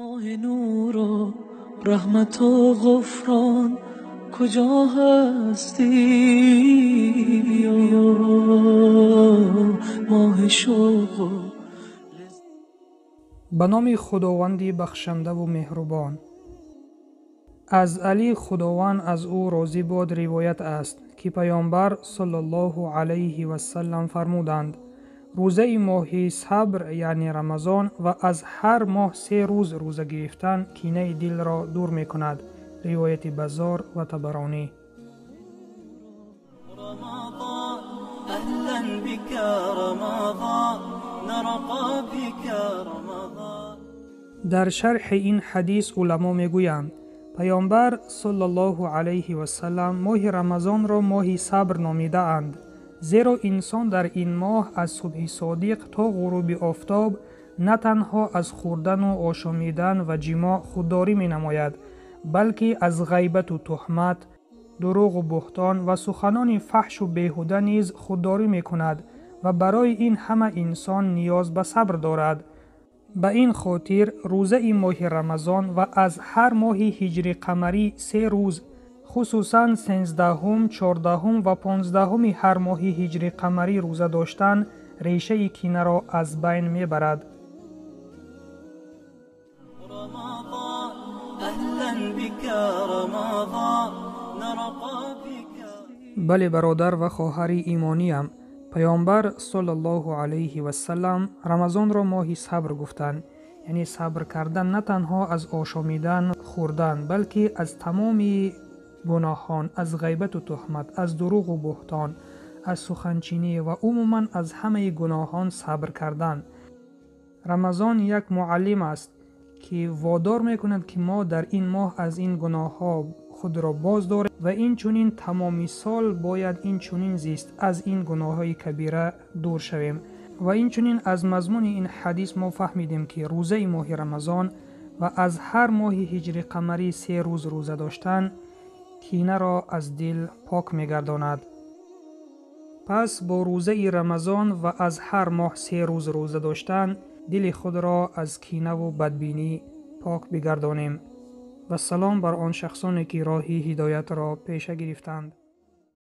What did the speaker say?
Моҳи нуру раҳмату ғуфрон куҷо ҳастӣ, моҳи шавқу. Ба номи Худованди бахшандаву меҳрубон. Аз Алӣ, Худованд аз ӯ розӣ бод, ривоят аст, ки Паёмбар саллаллоҳу алайҳи васаллам фармуданд: рӯзаи моҳи сабр, яъне Рамазон, ва аз ҳар моҳ 3 рӯз рӯза гирифтан кинаи дилро дур мекунад. Ривояти Баззор ва Табаронӣ. Дар шарҳи ин ҳадис уламо мегӯянд: Паёмбар саллаллоҳу алайҳи васаллам моҳи Рамазонро моҳи сабр номидаанд, зеро инсон дар ин моҳ аз субҳи содиқ то ғуруби офтоб на танҳо аз хӯрдану ошомидан ва ҷимоъ худдорӣ менамояд, балки аз ғайбату туҳмат, дурӯғу буҳтон ва суханони фаҳшу беҳуда низ худдорӣ мекунад ва барои ин ҳама инсон ниёз ба сабр дорад. Ба ин хотир рӯзаи моҳи Рамазон ва аз ҳар моҳи ҳиҷри қамарӣ 3 рӯз, хусусан 13, 14 ва 15 ҳар моҳи ҳиҷри қамарӣ рӯза доштан решаи кинаро аз байн мебарад. Бале, бародар ва хоҳари имониям, Паёмбар саллаллоҳу алайҳи васаллам Рамазонро моҳи сабр гуфтанд, яъне сабр кардан на танҳо аз ошомидан, хӯрдан, балки аз тамоми гуноҳон, аз ғайбату туҳмат, аз дурӯғу буҳтон, аз суханчинӣ ва умуман аз ҳамаи гуноҳон сабр кардан. Рамазон як муаллим аст, ки водор мекунад, ки мо дар ин моҳ аз ин гуноҳҳо худро боз дорем ва инчунин тамоми сол бояд инчунин зист, аз ин гуноҳҳои кабира дур шавем. Ва инчунин аз мазмуни ин ҳадис мо фаҳмидем, ки рӯзаи моҳи Рамазон ва аз ҳар моҳи ҳиҷри қамарӣ 3 рӯз рӯза доштан кинаро аз дил пок мегардонад. Пас бо рӯзаи Рамазон ва аз ҳар моҳ 3 рӯз рӯза доштан дили худро аз кинаву бадбинӣ пок бигардонем. Ва салом бар он шахсоне, ки роҳи ҳидоятро пеша гирифтанд.